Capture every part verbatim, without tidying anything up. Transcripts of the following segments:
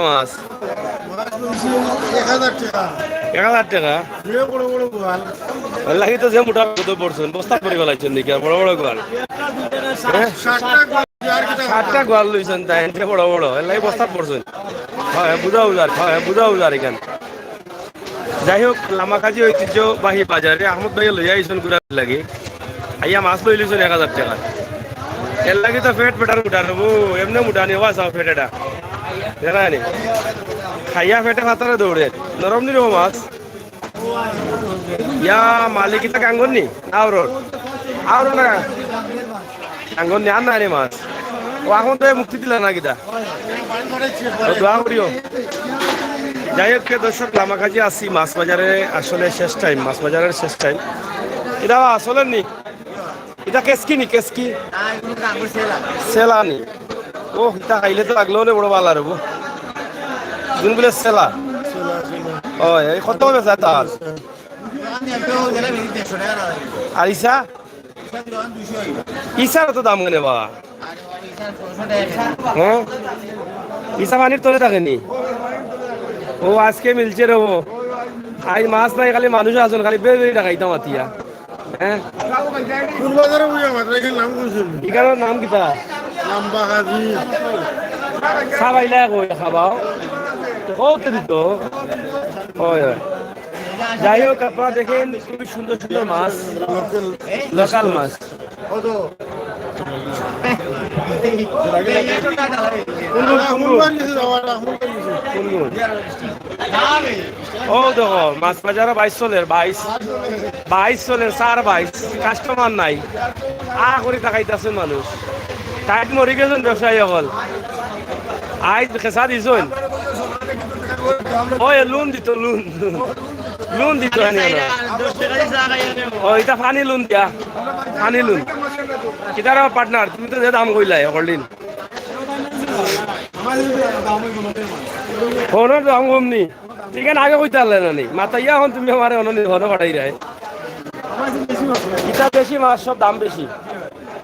মাছ? মাছ বলছি এক হাজার টাকা। এক হাজার টাকা? যে বড় বড় গোয়াল। এর লাগি তো যে মোটা কত পড়ছইন, বস্তাত ভরি ফালাইছইন নাকি আর বড় বড় গোয়াল? হ্যাঁ? সাতটা গোয়াল, আর কিতা সাতটা গোয়াল লইছইন তাইন, যে বড় বড়, এর লাগি বস্তাত পড়ছইন। হয়, বুঝা উজার, হয়, বুঝা উজার ইখান। যাই হোক, লামাকাজি ঐতিহ্যবাহী বাজারে আহমদ ভাইয়ে লইয়া আইছইন ঘুরার লাগি। আইয়া মাছ লইলিছইন এক হাজার টাকা। এর লাগি তো পেট বেটার মোটা রইবো, এমনে মোটা নি, ওবা চাও পেট এটা। জানা নি? খাইয়া পেটে ফাতারে দৌড়ে। নরম নি রইবো মাছ। ইয়া মালিক, ইতা গাঙ্গর নি? আওরর। আওরর না? গাঙ্গর নি, আর নাই রে মাছ। ও, এখন তো এ মুক্তি দিলা না কিতা? ও, দোয়া করিও। যাই হোক, প্রিয় দর্শক, লামাকাজি আছি মাছ বাজারে, আসলে শেষ টাইম, মাছ বাজারের শেষ টাইম। ইতা বা, চলেন নি? ইতা কেসকি নি, কেসকি? সেলা নি? ও, ইতা খাইলে তো লাগলো নে বড় বালা রইবো। দিন বলে সেলা। ও, এই কত হবে স্যার তার? আর ইসা? ইসার তো দাম কেনে বা? হ্যাঁ? ইসা পানির তলে থাকে নি? ও, আজকে মিলছে রে ও। আজ মাছ নাই, খালি মানুষ আছইন, খালি বেড়ি বেড়ি ডাকাইতাম আতিয়া। হ্যাঁ? কোন বাজারে বইয়া মাত্র এখানে নাম কইছেন? ইখানর নাম কিতা? লাম্বা কাজি। সাবাইলা কই খাবাও? তো কত দিত? হয়, হয়। যাই হোক, আপনারা দেখেন, খুবই সুন্দর সুন্দর মাছ, লোকাল মাছ। কোন কোন, কোন কোন? কোন কোন? ও দেখো, মাছ বাজারো বাইশ চলের, বাইশ, বাইশ চলের, চার বাইশ, কাস্টমার নাই। আ করি তাকাইতাছে মানুষ। টাইট মরি গেছইন ব্যবসায়ী অকল। আইজ খেসা দিছইন। ওই লুন দিত, লুন। লুন দিত আনি আনো। ও, ইটা ফানি লুন দিয়া। ফানি লুন। কিতার পার্টনার, তুমি তো যে দাম কইলাই, হকলদিন। হনর দাম কম নি। ঠিক আছে, আগে কইতে পারলে না নি। মাতাইয়া হন তুমি আমারে হনো নি, হনো পাঠাই রায়। ইটা বেশি মাছ, সব দাম বেশি।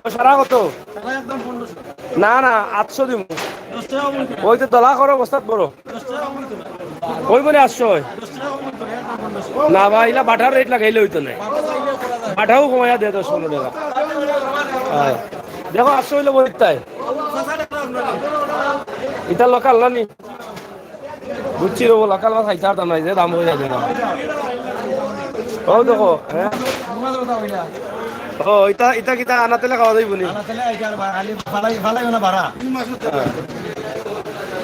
ও সারা কত? না, না, আটশো দিমু। ওই তো দলা করো, বস্তাত বড়। ওই বলে আটশো হয়। না ভাই, ইলা বাটার রেট লাগাইলে হইতো না। বাটাও কমাইয়া দে দশ পনেরো টাকা। হ্যাঁ। দেখো, আটশো হইলে বলিতাই। ইটা লোকাল না নি? বুঝছি রে, লোকাল মাছ খাইতে পারতাম না, এই যে দাম হয়ে যায় না। ও দেখো, হ্যাঁ? ও, ইটা, ইটা কিতা আনাতেলে খাওয়া যাইব নি? আনাতেলে এই যে আর বা-, খালি ফালাই, ফালাই না বাড়া। হ্যাঁ।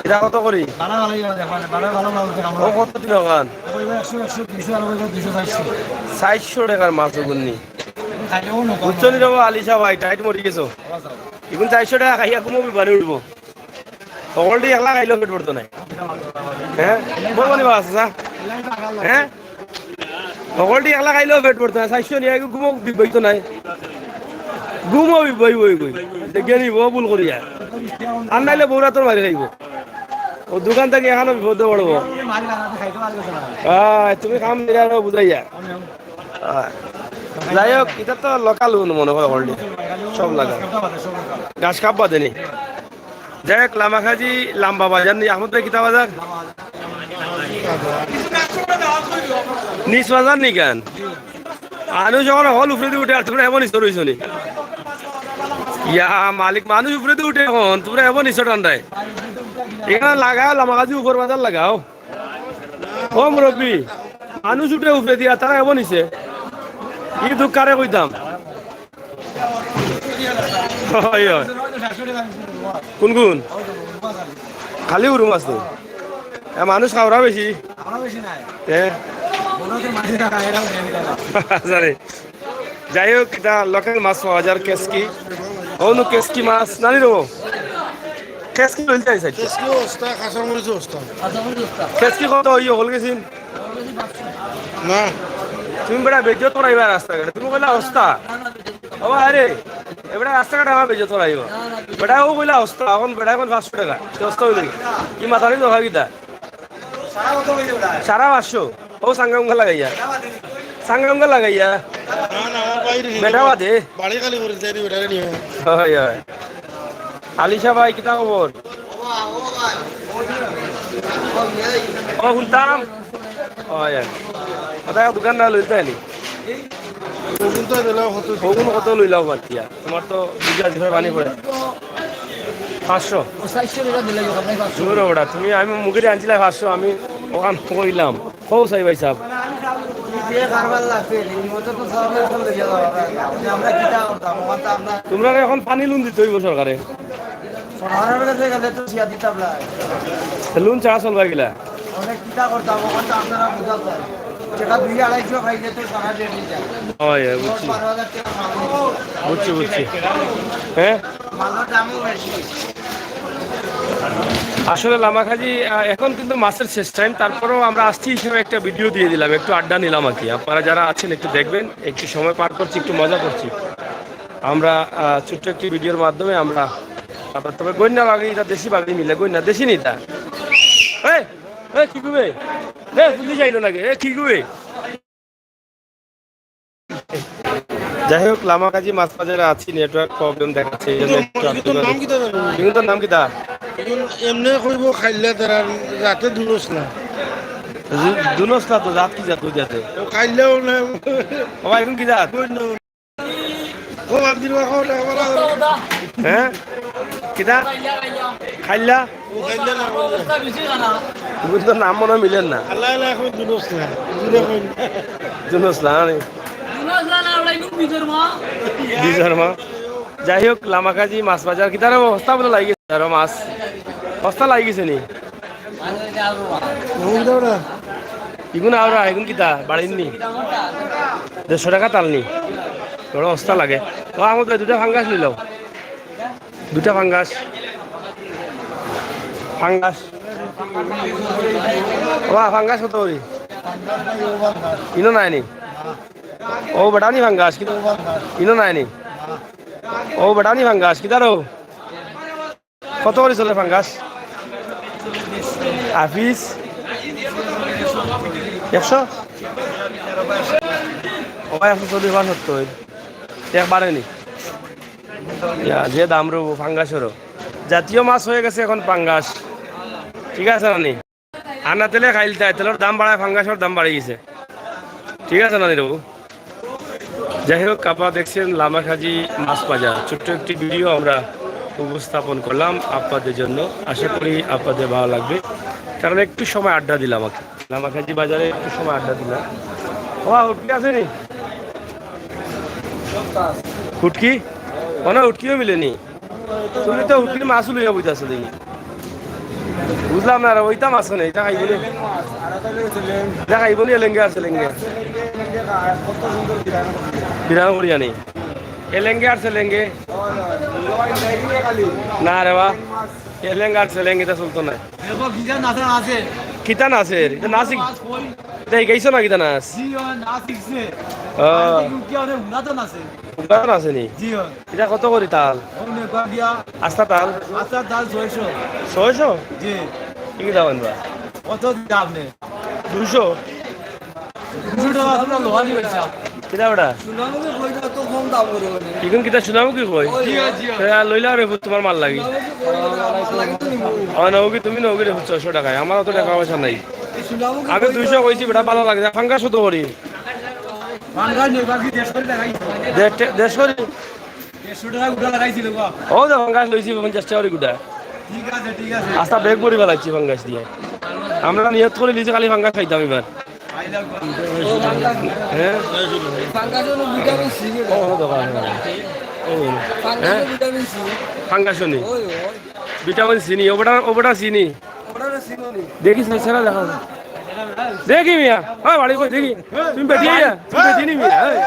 ইটা কত করি? বাড়া ফালাই না, বাড়া ভালো মাছ আছে, আমরা ও কত দিন ওখান? ওই একশো, একশো, দুইশো, আর ওই দুইশো, চারশো। চারশো টাকার মাছ ওগুন নি। খাইলেও না, বুঝছো নি রে বাবা, আলিশা ভাই, টাইট মরি গেছো। এখন চারশো টাকা খাইয়া ঘুমো বিবানে উঠবো। হকলটি একলা খাইলেও পেট ভরতো নায়। হ্যাঁ? বলবো নি বাবা, চাচা? হ্যাঁ? হকলটি একলা খাইলেও পেট ভরতো নায়। চাইরশো নিয়া ঘুমো বিবইতো নায়। ঘুমো বিবই বই বই। দেখে নি বউ ভুল করিয়া। আর নাইলে বউরা তোর মারি খাইব। ও দোকান থাকি এখানো বিপদে পড়বো। আয়, তুমি কাম দিলে আরো বুঝাইয়া। আয়। যাই হোক, ইটা তো লোকাল মনে হয় হকলটি। সব লাগা। ঘাস কাপ বাদে নি। যাই হোক, লামাকাজি লাম্বা বাজার নি, আহমদ ভাই কিতা বাজার? নিচ বাজার নি কেন? মানুষ যখন হকল উপরেদি উঠে আর তোমরা এমন ইস্তর হইছো নি? ইয়া মালিক, মানুষ উপরেদি উঠে এখন, তোমরা এমন ইস্তর ঠান্ডায়। এখানো লাগাও, লামাকাজি উপর বাজার লাগাও। ও মুরব্বি, মানুষ উঠে উপরেদি আর তারা এমন ইসে। ই দুঃখ কারে কইতাম? হয়, হয়। কোন কোন? খালি উরুম আছে। এ, মানুষ খাওরা বেশি। তে? জানি। যাই হোক, ইটা লোকাল মাছ পাওয়া যার, কেসকি। অনু কেসকি মাছ, নানি রো? কেসকি লইতে আইছে। কেসকি অবস্থা, কাঁচা মরিচ অবস্থা। কেসকি কত অইয়া হকল গেছিন? না। তুমি বেটা বেজত করাইবা রাস্তাঘাটে। তুমি কইলা অবস্থা। ও আরে, এবারে রাস্তাঘাটে আমার বেজত করাইবা। বেটা ও কইলা অবস্থা, এখন বেটা এখন পাঁচশো টাকা। কি অবস্থা হইল? কি মাথা নেই তো ভাবি দা? সারা পাঁচশো। ও সাঙ্গা উঙ্গা লাগাইয়া। সাঙ্গা উঙ্গা লাগাইয়া। না, না, আমার বাইরে বেটা বাদে। বাড়ি খালি করে দেয়, বেটা নিয়ে। হয়, হয়। আলিশা ভাই, কিতা খবর? ও, শুনতাম। ও, ইয়া। কথা দোকান না লইতে নি? ওগুন তো দিলে কত? ওগুন কত লইলাও বাদ দিয়া? তোমার তো বুঝা জিভে পানি পড়ে। পাঁচশো? ও, চারশো টাকা দিলে কি আপনার পাঁচশো? জোর ওটা। তুমি, আমি মুখে আনছিলাম পাঁচশো, আমি ওখান কইলাম। কও চাই ভাই সাহেব। যে কারবার লাগছে, রিমোটে তো সব এখন লেগে যাওয়া। আমরা কিতা করতাম? ওখান তো আমরা তোমরা এখন পানি লুন দিতে হইব সরকারে। সরকারের কাছে গেলে তো সিয়া দিতাম না। লুন চা চলবা গিলা। অনেক কিতা করতাম, ওখান তো আপনারা বুঝাতে। যেটা দুই আড়াইশো পাইলে তো সারা রেট হয়ে যায়। হয়, হয়, বুঝছি। বারো হাজার টাকা মাল। বুঝছি, বুঝছি। হ্যাঁ? মালের দামও বেশি। আসলে লামাখাজি, আহ, এখন কিন্তু মাছের শেষ টাইম, তারপরেও আমরা আসছি হিসেবে একটা ভিডিও দিয়ে দিলাম, একটু আড্ডা নিলাম আর কি। আপনারা যারা আছেন একটু দেখবেন, একটু সময় পার করছি, একটু মজা করছি। আমরা, আহ, ছোট্ট একটি ভিডিওর মাধ্যমে আমরা, আপনার তবে গন্যা বাগি, এটা দেশি বাগি মিলে, গন্যা দেশি নিতা। এই, এই, কি করবে? এ, পুলিশ আইলো নাকি? এ, কি করবে? যাই হোক, লামাকাজি মাছ বাজারে আছি, নেটওয়ার্ক প্রবলেম দেখাচ্ছে, এই জন্য একটু অসুবিধা হচ্ছে। কিন্তু তোর নাম কিতা? এমনে কইব খাইল্লা তারা, রাতে দুনস না। দু-, দুনস না তো, রাত কি জাত, ওই জাতে? ও খাইল্লাও না। ও ভাই, এখন কি জাত? কই না? ও বাদ দিন, ও খাও না, খাও না। হ্যাঁ? কিতা? খাইল্লা? ও খাইল্লা না, খাইল্লা। ওগুলো তো নাম মনে হয় মিলেন না। আল্লাহ, আল্লাহ, এখন দুনস না। দুনস না। দুনস না, আরে। বিজয় মা। যাই হোক, লামাকাজি মাছ বাজার কিতার অবস্থা বলে লাগি গেছে আরো মাছ। বস্তা লাগি গেছে নি? ইগুন আওরা, ইগুন কিতা? বাড়ির নি? দেড়শো টাকা তাল নি? বড় অবস্থা লাগে। ও, আমার তো দুটা ফাঙ্গাস নিল। দুটা ফাঙ্গাস। ফাঙ্গাস। ও, ফাঙ্গাস কত করি? ইনো নাই নি? ও, বেটা নি ফাঙ্গাস, কিন্তু ইনো নাই নি? ও, বেটা নি ফাঙ্গাস, কিতারো? কত করি চলে ফাঙ্গাস? আফিস? একশো? ও ভাই, একশো চল্লিশ বা সত্তর। একবারে নি। ইয়া, যে দাম রবো ফাঙ্গাসেরও। জাতীয় মাছ হয়ে গেছে এখন পাঙ্গাস। ঠিক আছে না নি? আনা তেলে খাইল তাই, তেলের দাম বাড়ায়, ফাঙ্গাসের দাম বাড়ি গেছে। ঠিক আছে না নি রবু? যাই হোক, আপনারা দেখছেন লামাখাজি মাছ বাজার, ছোট্ট একটি ভিডিও আমরা উপস্থাপন করলাম আপনাদের জন্য। আশা করি আপনাদের ভালো লাগবে, কারণ একটু সময় আড্ডা দিলাম আর কি। লামাখাজি বাজারে একটু সময় আড্ডা দিলাম। ও, হুটকি আছে নি? হুটকি? কোনো হুটকিও মিলেনি। তুমি তো হুটকির মাছও লইয়া বইতাছো দেখি। বুঝলাম না রে, ওইটা মাছ নেই, এটা খাইব নি। এটা খাইব নি, এলেঙ্গে আছে, এলেঙ্গে। বিরান করিয়া নেই। এলেঙ্গে আছে, এলেঙ্গে। না রে বা, এলেঙ্গে আছে, এলেঙ্গে, এটা চলতো না। দেখো, কিতা নাচের আছে। কিতা নাচের? এটা নাচ শিখ-, মাছ কই? এটা শিখাইছো না কিতা নাচ? জি, ও নাচ শিখছে। ও। আজকে কি ওরে হুনা তো নাচে? হুনা তো নাচে নি? জি, ও। এটা কত করি তাল? ও নে, কয় দিয়া? আস্তা তাল? আস্তা তাল ছয়শো। ছয়শো? জি। কি দাম আনবা? কত দিতা আপনি? দুইশো? দুইশো টাকা আপনার লোহানি পয়সা। কিতা ওটা? সুনামুখী কই না, তো কম দাম করে বলে। এখন কিতা সুনামুখী কই? জি, জি। এ, আর লইলা রে, তোমার মাল লাগি। সুনামুখী কই না, আমার লাগি তো নিব। আমার নবী, তুমি নবী রে, ছয়শো টাকায়। আমার অত টাকা পয়সা নাই। এই সুনামুখী আমি কই দুইশো না? কইছি, বেটা, ভালো লাগে না। ফাঙ্গাস কত করি? ফাঙ্গাস নেই, বাকি দেড়শো করে দেখাই। দেড়-, দেড়শো করি? দেড়শো টাকা গুটা লাগাইছিল, বাহ। ও, যে ফাঙ্গাস লইছি, পঞ্চাশ টাকা করি গুটা। ঠিক আছে, ঠিক আছে। আস্তা ব্যাগ ভরি ফেলাইছি ফাঙ্গাস দিয়ে। আমরা নিয়ত করে নিয়েছি খালি ফাঙ্গাস খাইতাম এবার। হ্যাঁ? ফাঙ্গাস হলো ভিটামিন সি। ও, ও, দোকান। ও, ফাঙ্গাস হ্যাঁ? হলো ভিটামিন সি। ফাঙ্গাস নি? ওই, ওই। ভিটামিন সি নি, ওটা, ওটা সি নি। ওটা সি নি। দেখি, সারা দেখা। দেখি মিয়া, ওই বাড়ি কই দেখি? তুমি বেটি আইয়া? তুমি বেটি নি মিয়া? এই,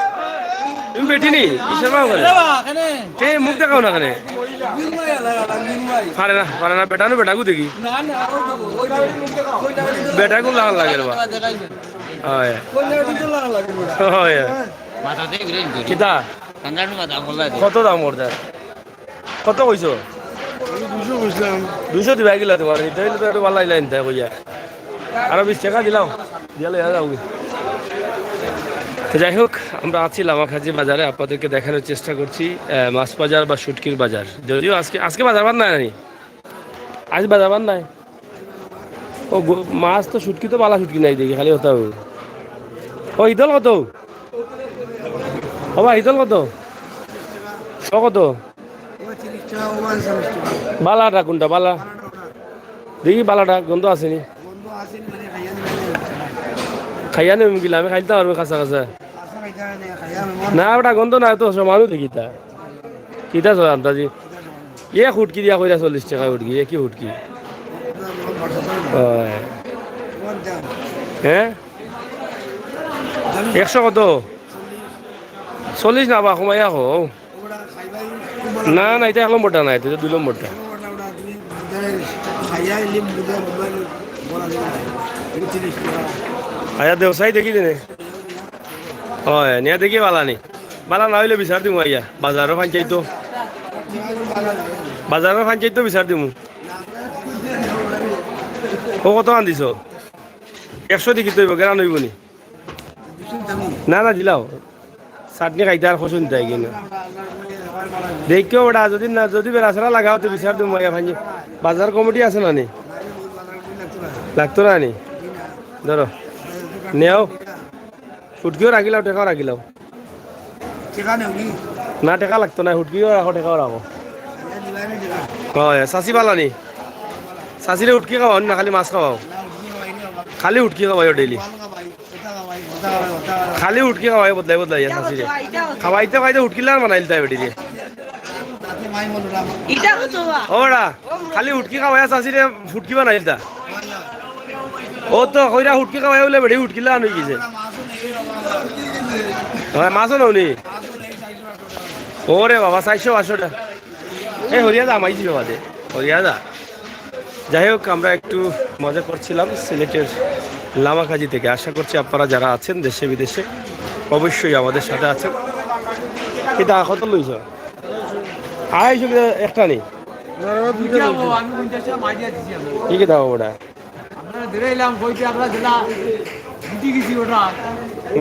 তুমি বেটি নি? কিসের মা করে? রে বা, কেনে? কে মুখ দেখাও না কেনে? বিনয় আলা, আলা, বিনয়। পারে না, পারে না, বেটা নু বেটাগু দেখি। না, না, ওই তো, ওই তো। বেটাগু লাল লাগে রে বা। দেখাই দে। হয়। ওই তো লাল লাগে রে বা। হয়। মাথা দিয়ে ঘুরে ঘুরে। কিতা? কাঙ্গালু মাথা বললা দে। কত দাম ওর দাম? কত কইছো? আমি দুইশো কইছিলাম। দুইশো দিবা কিলা তোমার? নিতে হইলে তো একটু ভালো লাগলে নিতে কইয়া। আরো বিশ টাকা দিলাম। দিলে আর যাওগি। তো যাই হোক, আমরা আছি লামাখাজি বাজারে, আপনাদেরকে দেখানোর চেষ্টা করছি, আহ, মাছ বাজার বা শুটকির বাজার। যদিও আজকে, আজকে বাজার বাদ নাই নি? আজ বাজার বাদ নাই? ও গো-, মাছ তো শুটকি তো বালা শুটকি নাই দেখি, খালি কথা হবে। ও ইদল কত? ও ভাই, ইদল কত? ও কত? বালাটা কোনটা? বালা দেখি, বালাটা গন্ধ আছে নি? খাইয়া নেব গিলা, আমি খাইতে পারবো কাঁচা কাঁচা। না, ওটা গন্ধ না, তো সমানও দেখি তা। কিতা চলে আন্দাজি? এ হুটকি দিয়া কইরা চল্লিশ টাকা হুটকি, এ কি হুটকি? ওই। হ্যাঁ? একশো কত? চল্লিশ না বা, কমাইয়া কও। না, না, এটা এক নম্বরটা না, এটা দুই নম্বরটা। আয়া দেও, চাই দেখি দিনে। হয়, নিয়া দেখি বালা নি। বালা না হইলে বিচার দিমু আইয়া। বাজারও ফাঞ্চাইতো। বাজারও ফাঞ্চাইতো বিচার দিমু। ও কত আন দিছ? একশো দেখি তো হইব, গেরান হইব নি? না, না, দিলাও। চাটনি খাইতে আর খসুন দেয় কিনা। দেখিও বেটা, যদি না, যদি বেড়াছেড়া লাগাও তো বিচার দিমু আইয়া ফাঞ্চি। বাজার কমিটি আছে না নি? লাগতো না নি? ধরো। নেও। ফুটকিও রাখিলাও, টেকাও রাখিলাও। না, টেকা লাগতো না, ফুটকিও রাখো, টেকাও রাখো। হয়, চাচি বালা নি? চাচিরে ফুটকি খাওয়াও না, খালি মাছ খাওয়াও? খালি ফুটকি খাওয়াইও ডেইলি। খালি উটকি খাওয়াই বদলাই বদলাই আছে রে। খাওয়াইতে খাওয়াইতে উটকি লার বানাইল তাই বেটি রে। ওরা খালি উটকি খাওয়াই আছে রে, ফুটকি বানাইল তা। ও তো কইরা উটকি খাওয়াই বলে বেটি উটকি লান হই গেছে। হয়, মাছও নৌনি। ওরে বাবা, চারশো পাঁচশো টাকা। এই হরিয়া দা, মাইজি বাবা দে। হরিয়া দা। যাই হোক, আমরা একটু মজা করছিলাম সিলেটের লামাকাজি থেকে। আশা করছি আপনারা যারা আছেন দেশে বিদেশে, অবশ্যই আমাদের সাথে আছেন। এটা কত লইছ? আড়াইশো করে একটা নেই। কি কি দাও ওটা? আমরা দিলাম কইতে আমরা দিলা বুঝি গেছি ওটা।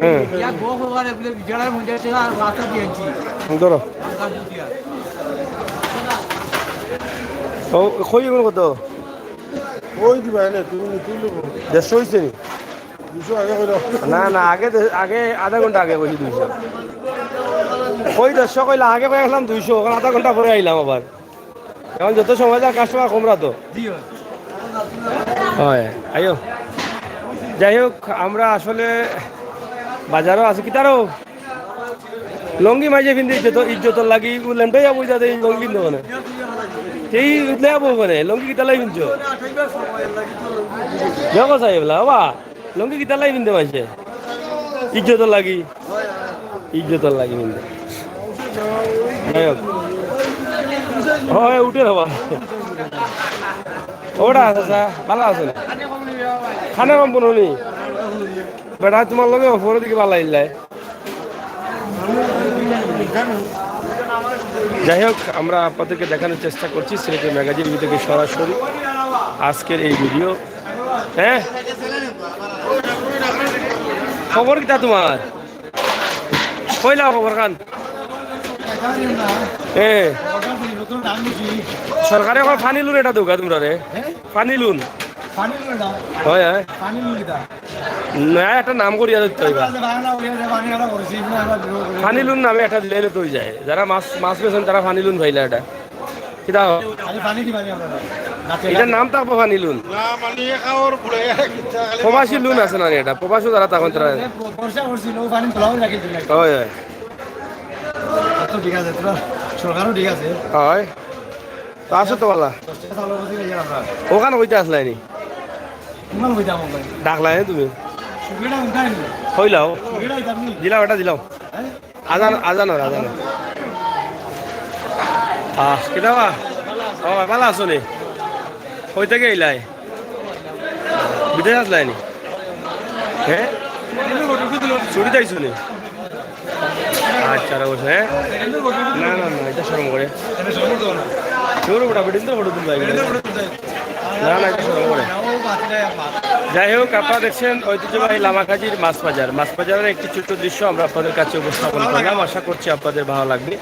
হ্যাঁ। ইয়া বক ওখানে বলে বিছানার মধ্যে আছে আর রাস্তা দিয়ে আনছি। ধরো। ও, কই এগুলো কত? ওই দিবা এনে, তুমি নিতে নেবো। দেড়শো হইছে নি? দুশো আগে কইলো। না, না, আগে দে-, আগে আধা ঘন্টা আগে কইছি দুইশো। কই দেড়শো কইলা, আগে কই আসলাম দুইশো, ওখানে আধা ঘন্টা পরে আইলাম আবার। এখন যত সময় যায় কাস্টমার কমরা তো। হয়, আইও। যাই হোক, আমরা আসলে বাজারও আছি। কিতারও লঙ্গি মাঝে পিনতে ইজ্জত, ইজ্জতর লাগি ও লেন্টাইয়া বই যাতে এই লঙ্গি পিনতে মানে। এই উঠলে যাবো মানে, লঙ্গি কিতালাই পিনছো? দেখো সাহেব, বাবা, লঙ্গি কিতালাই পিনতে মাঝে? ইজ্জতর লাগি। ইজ্জতর লাগি পিনতে। যাই হোক। হয়, উঠে বাবা। ওটা আছে, স্যার, ভালো আছে না? খানা কম কোনো নেই। বেটা, তোমার লগে অপরের দিকে ভালো লাগলে। যাই হোক, আমরা আপনাদেরকে দেখানোর চেষ্টা করছি সিলেটের ম্যাগাজিন থেকে সরাসরি আজকের এই ভিডিও। হ্যাঁ, খবর কিতা তোমার? কইলা খবর খান। এ, সরকারে এখন পানি লুন এটা দৌকা তোমরা রে। পানি লুন। হয়, হয়। না, একটা নাম করিয়া দিতে হইবা। পানি লুন নামে একটা দিলে তো হয়ে যায়। যারা মাছ, মাছ বেছেন তারা পানি লুন পাইলা এটা। কিতা হয়? এটার নাম থাকবো পানি লুন। প্রবাসী লুন আছে না এটা? প্রবাসী যারা তখন তারা। হয়, হয়। সরকারও ঠিক আছে। হয়। তো আছো তো বালা। ওখানে কইতে আসলাই নি? ডাকলাই নি তুমি? কইলাও। দিলাও, এটা দিলাও। আজান, আজান আর আজান। আহ, কিতা বা? ও, ভালা আছো নি? কই থেকে আইলাই? বিদেশ আসলাই নি? হ্যাঁ? ছুটিত আইছো নি? আচ্ছা, আর বসে, হ্যাঁ? না, না, না, এটা শরম করে। কেউ ওটা বেটিন তো ফটো তুলবে। না, না, এটা শরম করে। যাই হোক, আপনারা দেখছেন ঐতিহ্যবাহী লামাকাজির মাছ বাজার। মাছ বাজারের একটি ছোট্ট দৃশ্য আমরা আপনাদের কাছে উপস্থাপন করলাম। আশা করছি আপনাদের ভালো লাগবে।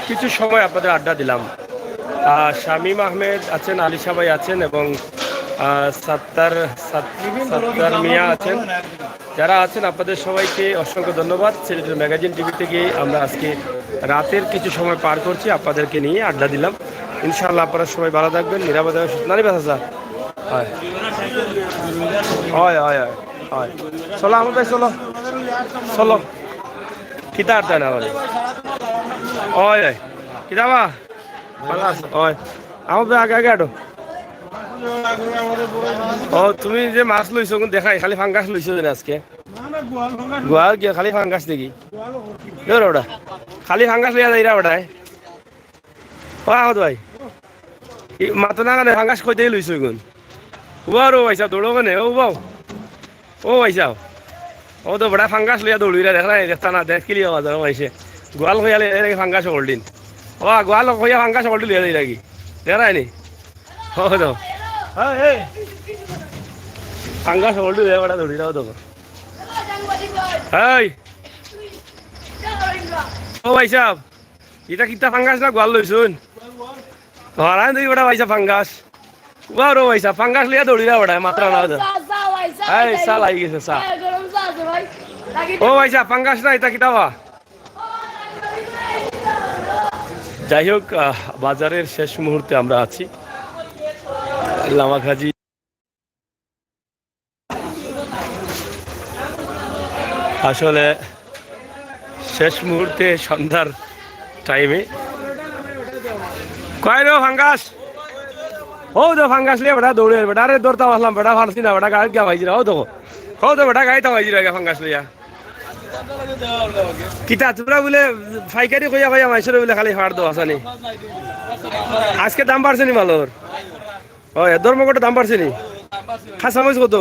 কিছু সময় আপনাদের আড্ডা দিলাম। আহ, শামীম আহমেদ আছেন, আলিশা ভাই আছেন এবং আহ, সাত্তার সাত- সাত্তার মিয়া আছেন। যারা আছেন, আপনাদের সবাইকে অসংখ্য ধন্যবাদ। সিলেটের ম্যাগাজিন টিভি থেকে আমরা আজকে রাতের কিছু সময় পার করছি, আপনাদেরকে নিয়ে আড্ডা দিলাম। ইনশাআল্লাহ আপনারা সবাই ভালো থাকবেন, নিরাপদে সুস্থ। নানি বাসা স্যার? হয়, হয়, হয়, হয়, হয়। চলো আমার ভাই, চলো, চলো। কিতা আড্ডা না বলে? হয়, হয়। কিতা বা? ভালো আছো? হয়। আমার ভাই আগে আগে আটো। ও, তুমি যে মাছ লইছো, কোন দেখাই, খালি ফাঙ্গাস লইছো যে আজকে। গোয়াল গিয়া খালি ফাঙ্গাস দেখি। ধরো ওটা। খালি ফাঙ্গাস লইয়া যাইরা ওটায়। ও, আহমদ ভাই। ই মাতো না কেনে, ফাঙ্গাস কইতেই লইছো কোন? উবাও রে ভাই সাহেব, দৌড়ো কেনে? ও উবাও। ও ভাই সাহেব। ও তো বড়া ফাঙ্গাস লইয়া দৌড়িরা, দেখ নাই, দেখতা না, দেখ কি লিয়া বাজারো আইছে। গোয়াল কইয়া লইয়া দেখি ফাঙ্গাস holding। ও, গোয়াল কইয়া ফাঙ্গাস holding লইয়া যাইরা কি? দেখ নাই নি? ও তো। ফাঙ্গাস holding লইয়া বড়া দৌড়িরা ও তো। এই। ও ভাই সাহেব, ইটা কিতা ফাঙ্গাস না গোয়াল লইছুন? হরান দেখি বড়া ভাই সাহেব ফাঙ্গাস। উবাও রে ভাই সাহেব, ফাঙ্গাস লইয়া দৌড়িরা বড়া, মাত্রা না দে। চা, চা ভাই, চা এই, খাই। চা লাগি গেছে, চা। হ্যাঁ, গরম চা আছে ভাই। লাগি ও ভাই সাহেব, ফাঙ্গাস না, ইটা কিতা বা? যাই হোক, আহ, বাজারের শেষ মুহূর্তে আমরা আছি। লামাখাজি আসলে শেষ মুহূর্তে সন্ধ্যার টাইমে। কয় রে ফাঙ্গাস? ও তো ফাঙ্গাস লিয়া বেটা দৌড়ে বেটা, আরে দৌড়তা আসলাম বেটা, ফারছি না বেটা, গাড়িত গিয়া ভাইজিরা, ও তো। ও তো বেটা গাড়িত ভাইজিরা গিয়া ফাঙ্গাস লইয়া। কিতা তোরা বুলে পাইকারি কইয়া কইয়া মাইসরে বুলে খালি ফাড় দেও আসানি। আজকে দাম বাড়ছে নি মালর? ও, এ ধর্মঘটে দাম বাড়ছে নি? কাঁচামরিচ কত?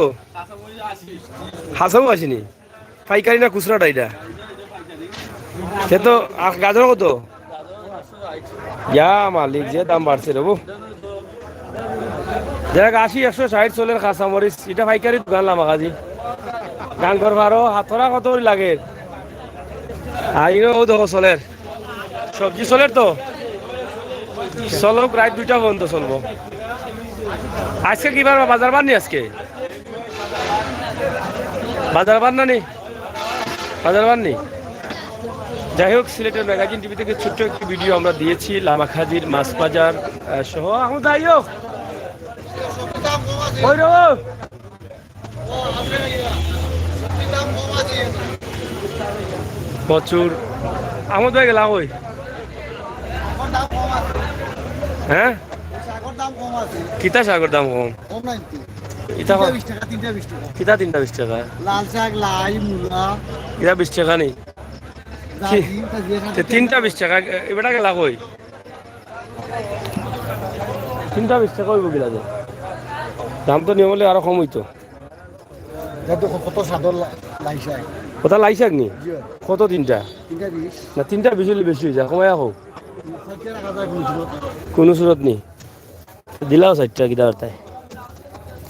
কাঁচামরিচ আশি। পাইকারি না খুচরাটা এটা? সে তো, আর গাজর কত? ইয়া মালিক, যে দাম বাড়ছে রে বউ। দেখ, আশি, একশো ষাইট চলের কাঁচামরিচ, এটা পাইকারি দোকান লামাখাজি। গাঙ্গর ফারো, হাতরা কত করি লাগে? আর ইনো ও দেখো চলের। সবজি চলের তো? চলুক, রাইত দুইটা পর্যন্ত চলবো। আজকে কি বার? বাজার বার নি আজকে? বাজার বার না নি? বাজার বার নি? যাই হোক, সিলেটের ম্যাগাজিন টিভি থেকে ছোট্ট একটি ভিডিও আমরা দিয়েছি লামাখাজির মাছ বাজার, আহ, সহ। আহমদ ভাই, আইও। ওই রে, ও। প্রচুর। আহমদ ভাই গেলা কই? হ্যাঁ? কিতা শাকর দাম কম? কম নাই তো। ইতা তিনটা কম? বিশ টাকা, তিনটা বিশ টাকা। কিতা তিনটা বিশ টাকা? লাল শাক, লাই, মূলা। ইতা বিশ টাকা নি? জালি, তা যে শাক তে তিনটা বিশ টাকা, এ-, এবারটা গেলা কই? তিনটা বিশ টাকা অইবো গিলা যে। দাম তো নিয়ম অইলে আরো কম অইতো। দেখো কত সাদর লা-, লাই শাক। কত লাই শাক নি? জি। কত তিনটা? তিনটা বিশ। না, তিনটা বিশ অইলে বেশি অই যায়, কমাইয়া কও। ষাইট টেকা রাখা যায় কুনু সুরত। কুনু সুরত নি? দিলাও ষাইট টেকা কিতা করতায়?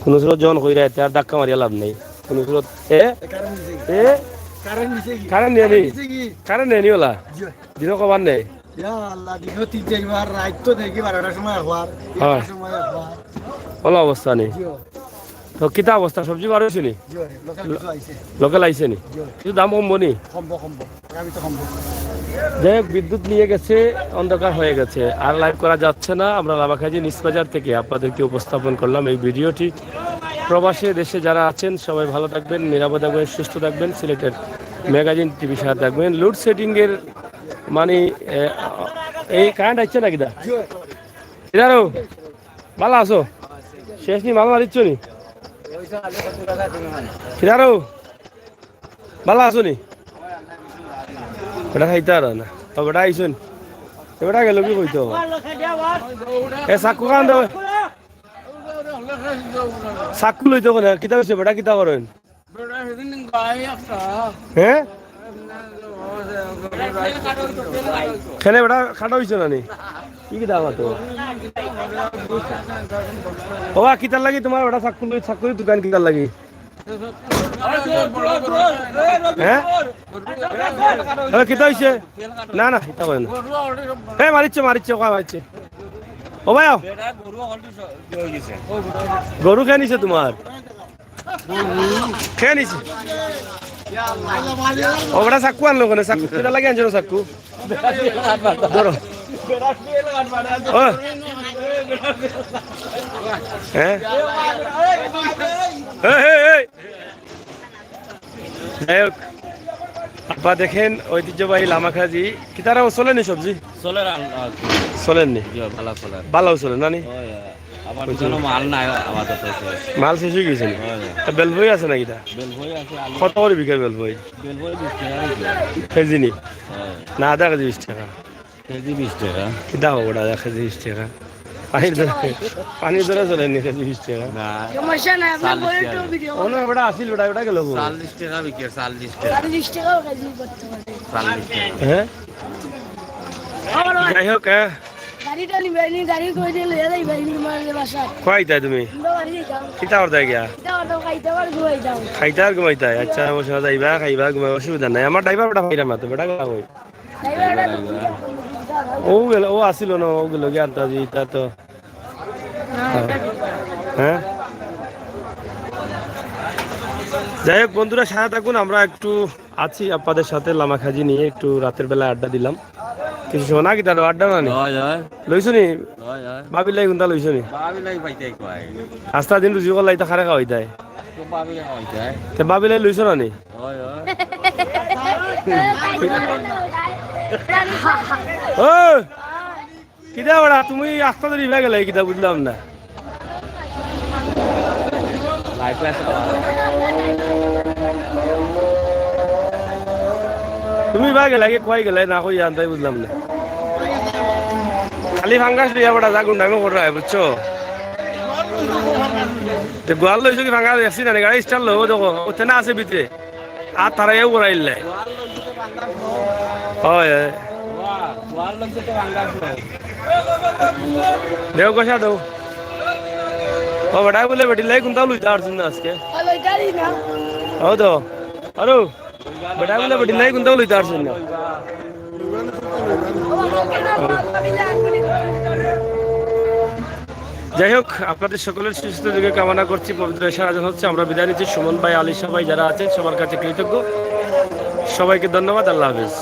কুনু সুরত যখন কইরা এতে আর ধাক্কা মারিয়া লাভ নাই। কুনু সুরত, এ? এ কারেন্ট নিছে কি? এ? কারেন্ট নিছে কি? কারেন্ট নেই নি? কারেন্ট নিছে কি? কারেন্ট নেই নি ওলা? জি। দিনও কবার নেই? ইয়া আল্লাহ, দিনও তিন চাইরবার, রাইত তো দেখি বারোটার সময় একবার, হয়। একটার সময় একবার। ওলা অবস্থা নি? জি। তো কিতা অবস্থা? সবজি বার অইছে নি? জি, লোকাল কিছু আইছে। লোকাল আইছে নি? জি। কিছু দাম কমবো নি? কমবো, কমবো। আগামী তো কমবো। যাই হোক, বিদ্যুৎ নিয়ে গেছে, অন্ধকার হয়ে গেছে, আর লাইভ করা যাচ্ছে না। আমরা লামাখাজি নিউজ বাজার থেকে আপনাদেরকে উপস্থাপন করলাম এই ভিডিওটি। প্রবাসে দেশে যারা আছেন সবাই ভালো থাকবেন, নিরাপদ থাকবেন, সুস্থ থাকবেন। সিলেটের ম্যাগাজিন টিভির সাথে থাকবেন। লোডশেডিংয়ের মানে, এ, এই কারেন্ট আইছে নাকি দা? এদারো, ভালা আছো? শেষ নি, মাল মারিচ্ছ নি? এদারো, ভালা আছো নি? বেটা খাইতে পারো না। তো বেটা আইছো নি? তো বেটা গেল কি কইতো? এ চাকু খান দাও। চাকু লইতো কোনে? কিতা কইছে বেটা, কিতা করেন? হ্যাঁ? কেনে বেটা খাটা হইছে না নি? কি কিতা মাতো? ও বা, কিতার লাগি তোমার বেটা চাকু লই, চাকু দোকান কিতার লাগি? হ্যাঁ? হ্যালো, কিতা হইছে? না, না, কিতা করে না। হে, মারিচ্ছে, মারিচ্ছে, ওকে মারিচ্ছে। ও ভাই, আও। গরু কে নিছে তোমার? কে নিছে? ও বেটা, চাকু আনলো কেনে? চাকু কিতা লাগি আনছো চাকু? ধরো। ও। হ্যাঁ? এই, এই, এই। যাই হোক, আব্বা দেখেন ঐতিহ্যবাহী লামাখাজি। কিতারা ও চলেনি সবজি? চলের আল-, আল-, চলেননি? জি, ভালা চলের। ভালাও চলে না নি? ওই, আবার বুঝছি। দোকানো মাল নাই আপাতত শেষ। মাল শেষ হয়ে গেছে নি? ওই। তা বেলফই আছে নাকি তা? বেলফই আছে, আলু। কত করে বিকের বেলফই? বেলফই বিশ টাকা বিকের। কেজি নি? ওই। না, আধা কেজি বিশ টাকা। কেজি বিশ টাকা। কিতা হবো ওটা, আধা কেজি বিশ টাকা? পানির দরে, পানির দরে চলেনি কেজি বিশ টাকা। না। সমস্যা নাই, আপনার চল্লিশ বউয়ের টাকা। তো ভিডিও। অন্য বেটা আসিল বেটা, ওটা গেল গো। চল্লিশ টাকা বিকের, চল্লিশ টাকা। চল্লিশ টাকাও কেজি করতে পারে। চল্লিশ টাকা। হ্যাঁ? যাই হোক, হ্যাঁ। গাড়িটা নিবে, নি গাড়ি কই দিয়ে লইয়া যাইবা, ইন্দুর মাঝে বাসা। কই যাইতায় তুমি? আমরা বাড়ি যাইতাম। কিতা করতায় গিয়া? কিতা করতাম, খাইতাম আর ঘুমাইতাম। খাইতায় আর ঘুমাইতায়? আচ্ছা, অবশ্য যাইবা, খাইবা, ঘুমাই, অসুবিধা নাই। আমার ড্রাইভার বেটা পাইরাম না তো, বেটা গেলা কই? ড্রাইভার বেটা তো বুঝা, বুঝা, বুঝা। ও গেল, ও আসিল না, ও গেল গিয়া আনতে আজি, ইটা তো। হ্যাঁ। হ্যাঁ? যাই হোক বন্ধুরা, সাথে থাকুন, আমরা একটু আছি আপনাদের সাথে লামাখাজি নিয়ে একটু রাতের বেলা আড্ডা দিলাম। কিছু সময় না কিতা আড্ডা না নি? হয়, হয়। লইছো নি? হয়, হয়। বাবির লাগি কুনটা লইছো নি? বাবির লাগি পাইতায় কই? আস্তা দিন রুজি করলায়, ইতা কারে খাওয়াইতায়? তো বাবিরে খাওয়াইতায়। তে বাবির লাগি লইছো না নি? হয়, হয়। ও! কিতা বেটা, তুমি আস্তা ধরি ইবা গেলায় কিতা বুঝলাম না। তুমি ইবা গেলায় কি কই গেলায় না কই আনতায় বুঝলাম না। খালি ফাঙ্গাস লইয়া বেটা যা গুন্ডামি কররায়, বুঝছো? তে গোয়াল লইছো কি ফাঙ্গাস দেখছি না, গাড়ি স্টার্ট লইবো দেখো, ওতে না আছে ভিতরে। আর তারা এও করাইলে। হয়, হয়। দেও কষা দেও। ও বেটা বলে বেটি লাই কোনটা লইতে পারছুন না আজকে? ও তো। আরো। বেটা বলে বেটি লাই কোনটা লইতে পারছুন না। যাই হোক, আপনাদের সকলের সুস্থ দিকে কামনা করছি। পবিত্র এশার আজান হচ্ছে, আমরা বিদায় নিচ্ছি। সুমন ভাই, আলিশা ভাই যারা আছেন সবার কাছে কৃতজ্ঞ। সবাইকে ধন্যবাদ, আল্লাহ হাফেজ।